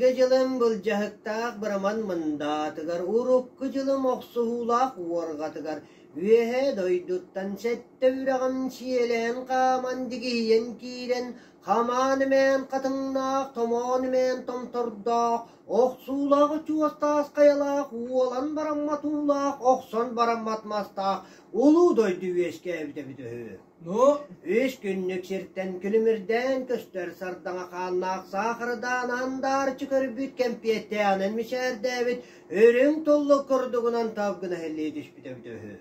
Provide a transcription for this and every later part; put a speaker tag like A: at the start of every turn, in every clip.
A: Былыргы дьылым былдьаһыктаах быраман мындаатыгар, урукку дьылым охсуһуулаах уорҕатыгар Үөһээ дойдуттан сэттэ үрэҕим сиэлээн хааман дигиһийэн киирэн, хамаан-имээн хатыҥнаах, томоон-имээн томтордоох, охсуулаах очуос таас хайалаах, уолан бараммат уулаах, охсон бараммат мастаах улуу дойду үөскээбит эбит үһү.
B: Ну,
A: Үс күннүк сиртэн күлүмүрдээн көстөр сардаҥа хааннаах саахардаан андаарчы көрбүт кэмпиэттээҕинэн мичээрдээбит үрүҥ туллук курдугунан тап гына иһиллии түспүтэ эбитэ үһү.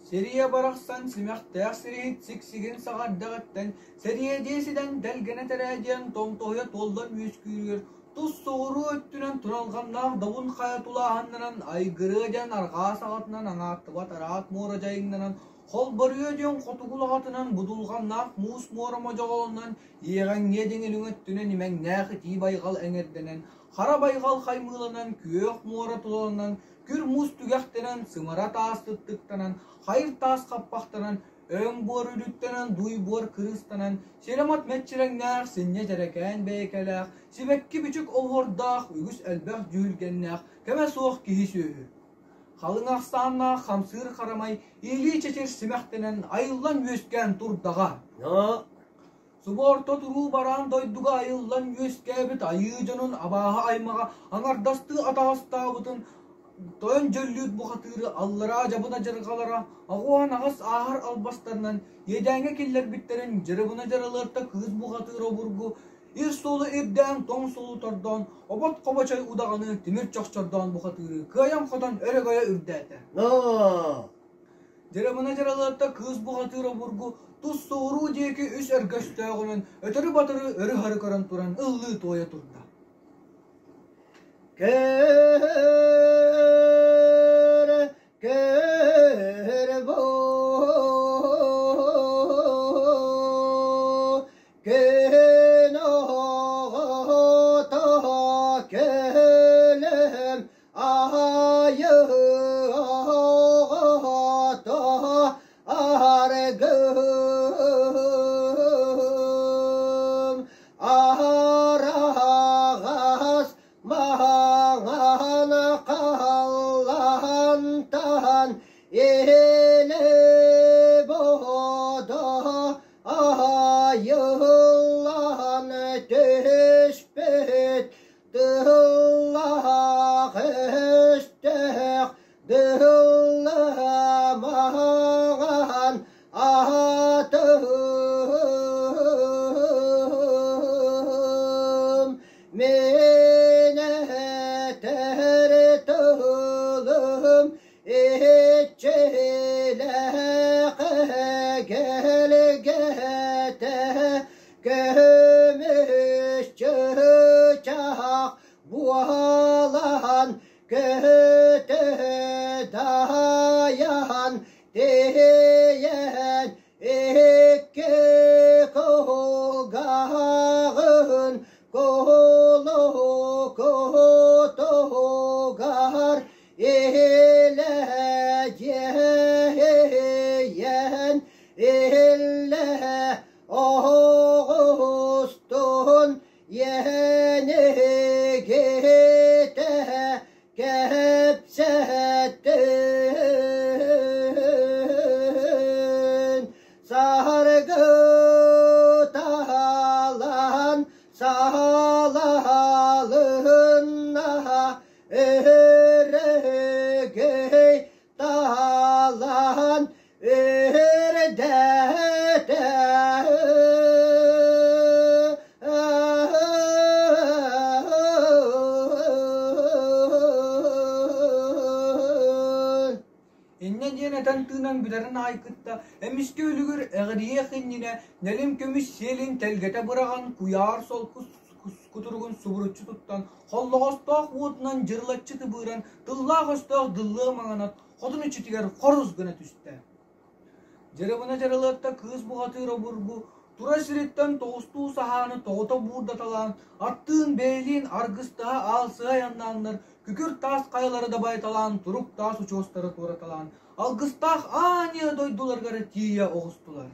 B: Сирийэ барахсан симэхтээх сириһит сиксигин саҕардаҕыттан сэриэдиэ ситэн дэлгэнэ тэрээдиэн томтоһуйа туоллан үөскүүрүгэр тус соҕуруу өттүнэн туналҕаннаах добун хайа тулааһыннанан айгырыа диэн арҕаа саҕатынан аҥааттыбат араат муора дьайыҥнанан Холборуйа диэн хотугу улаҕатынан будулҕаннаах муус муора модьоҕолонон, иэҕэҥниэ диэн илиҥ өттүнэн имэҥнээх итии байҕал эҥэрдэнэн, хара байҕал хаймыыланан, күөх муора тулаланан, күр муус түгэхтэнэн, сымара таас сыттыктанан, хайыр таас хаппахтанан, өҥ буор үрүттэнэн, дуй буор кырыыстанан, сирэ-мот мэччирэҥнээх, синньэ дьэрэкээн бэйэкэлээх, сибэкки бичик оһуордаах, үгүс элбэх дьүһүлгэннээх, кэмэ суох киһи-сүөһү. Халыҥ ахсааннаах хамсыыр харамай илии чэчир симэхтэнэн айыллан үөскээн турдаҕа. Субу орто туруу бараан дойдуга айыллан үөскээбит айыы дьонун абааһы аймаҕа аҥардастыы атаҕастаабытын тойон дьөллүүт бухатыыры аллараа дьабына дьарҕалара аҕуһан аҕыс ааһар албастарынан иэдээҥҥэ киллэрбиттэрин дьырыбына дьаралыарта кыыс бухатыыр обургу Ир суолу ирдээн, тоҥ суолу тордоон, обот хобочой удаҕаны тимир чохчордоон бухатыыры кыайан-хотон өрөгөйө үрдээтэ. Дьырыбына дьаралыатта кыыс бухатыыр обургу тус соҕуруу диэки үс өргөстөөҕүнэн өтөрү-батыры өрү-һары көрөн туран ыллыы-туойа турда.
A: Көр, көр бу Күн оҕото көлөм айыы оҕото аргым араҕас маҥан халлантан илэ бодо Айыллан түспүт тыллаах өстөөх дылламаҕан атым мин этэр тылым Иччилээх эгэлгэтэ көмүс чыычаах буолан көтө дайан тиийэн икки кулгааҕын кулу кутугар Иһилэ дьиэһийэн, иһиллэ оһоҕустун иэһинигитэ кэпсэттин. Саргы таалан саалалынна Өрөгөй таалан үрдэтэ
B: Инньэ диэн этэн тыынан бүтэрин аайы кытта эмискэ үлүгэр эҕирийиэх иннинэ нэлим көмүс сиэлин тэлгэтэ быраҕан куйаар солку кутуругун субуруччу туттан, холлоҕостоох уотунан дьырылаччы тыбыыран, тыллаах-өстөөх дыллыа маҥанат хотун иччитигэр хорус гына түстэ. Дьырыбына дьаралыатта кыыс бухатыыр обургу тура сириттэн тоҕустуу саһааны тоҕута буурдаталаан, аттыын бэйэлиин аргыстаһа аалсыһа айаннааннар, күкүр таас хайалары да байталаан, турук таас учуостары туораталаан, алгыстаах аанньа дойдуларыгар тиийэ оҕустулар.